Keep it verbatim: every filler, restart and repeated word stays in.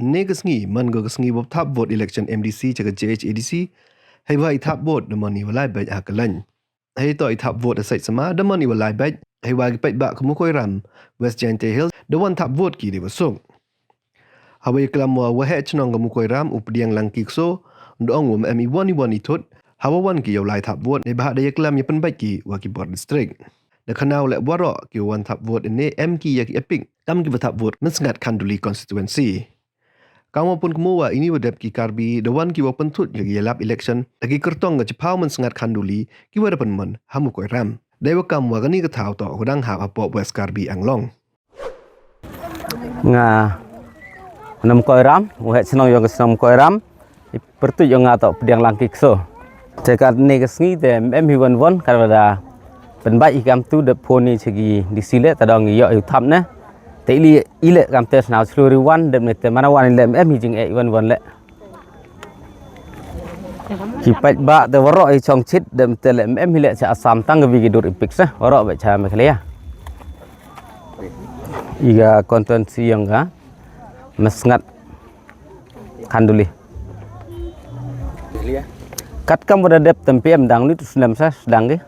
Ynne ka sngi man ko ka sngi wow thap vote election M D C cha ka J H A D C. Heiwa i thap vote da man i wa lai beit ha Kyllain. Heitoh i thap vote ha Sait Sama da man i wa lai beit. Heiwa ki paidbah ka Mukoiram, West Jaintia Hills da wan thap vote ki deiwa suk. Hawa yaklam wa waheh chnong ka Mukoiram, u Pdiang Langki Kso, da ong wa ym em iwon iwon i thut hawa wan ki yow lai thap vote, neibhah da yaklam ya pynbait ki wa ki bor district. Da khana u leh waroh kiwa wan thap vote ynne em ki ya ki EPIC, kam kiwa thap vote mynsngat Khanduli constituency. Kamwa pynkynmoo wa ini wa dep ki Karbi da wan ki wow pynthut ya ki yalap election ha ki kyrtong ka chiphaw mynsngat Khanduli kiwa da pynman ha Mukoiram. Deiwa kam wa kani ka thaw toh ka dang hap hapoh West Karbi Anglong. Nga na Mukoiram, u heh chnong yong ka chnong Mukoiram. I pyrtuit yong nga toh Pdiang Langki Kso. Te katni ka sngi te ym em hi won won, katwa da pynbait hi kamtu, da phone i cha ki D C leh, ta dang yoh i thap ne. Te ili, ileh kamte sñiaw chlur i wan, dep ne te mana wan ileh ym em hi jingeh i won won leh. Ki paidbah te waroh i chong chit, dep te leh ym em hi leh cha Assam, tang kawi ki dur EPIC se, waroh beit cha Meghalaya. I ka constituency yong ka mynsngat Khanduli. Katkam wa da dep te ym pu em dang ni tu snem sa sdang ki.